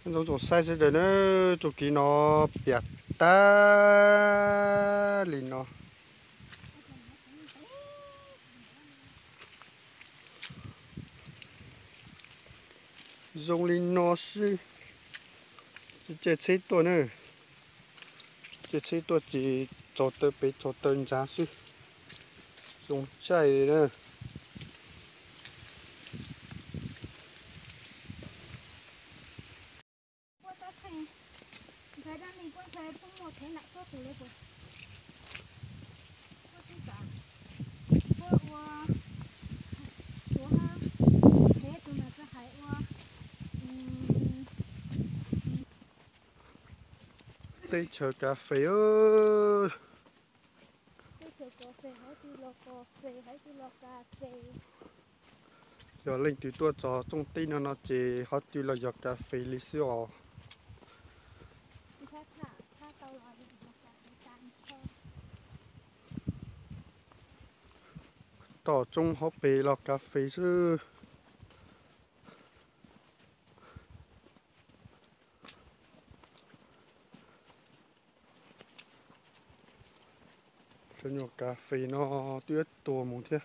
Ntxoov tsoom saib sawv daws na, txuj kev no piam tag li no. Zoo li no xwb. Tsis caij tsheb tuaj na, caij tsheb tuaj ces tsaus taw pem tsaus taw ntsa xwb. Zoo caij na. Teb chaws kas fes. Yog leej twg tuaj txog tsooj teb no no ces ho twb los yog kas fes li xwb os. Tom tsooj hauv pes los kas fes xwb. Cov nyuam kas fes no twb tuag mus thiab.